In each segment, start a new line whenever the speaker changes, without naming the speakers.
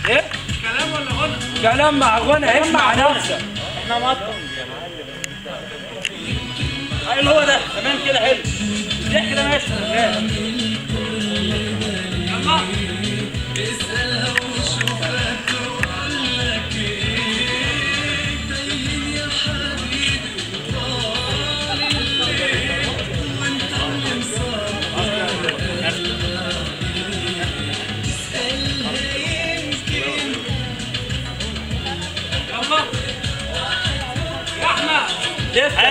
ايه؟
كلام ولا غنى؟
كلام مع غنى، عيش مع نفسك.
احنا مطر ايوه هو ده، تمام كده حلو. الضحك ده ماشي شغال. يلا
اسألها وشوفها تقول لك ايه، تايهين يا حبيبي وطال الليل وانت اللي مسهر، اسألها يمكن.
يلا يا احمد
لسه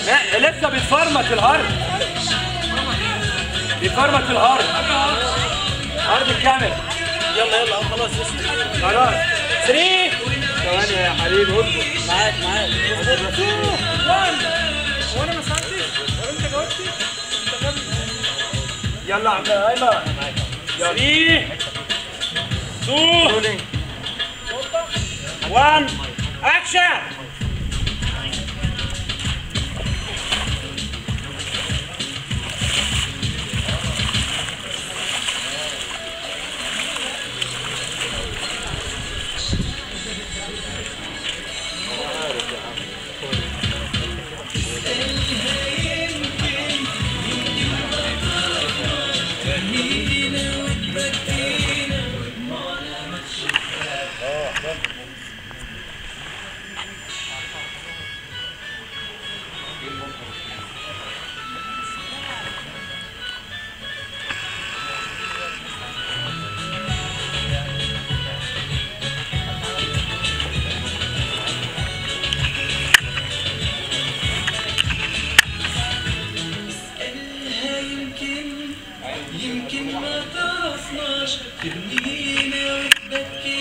لا لسه بيتفرمت ال hard، بيفرمت ال hard، hard الكاميرا.
يلا يلا خلاص لسه
خلاص 3 ثواني يا حبيبي اصبر.
معاك معاك 2 1. هو انا ما سالتش ولا انت جاوبتي؟ انت غبي.
يلا يا عم ايمن
3 2 1 اكشن.
يمكن ما تعرفناش تبنينا وتبكينا.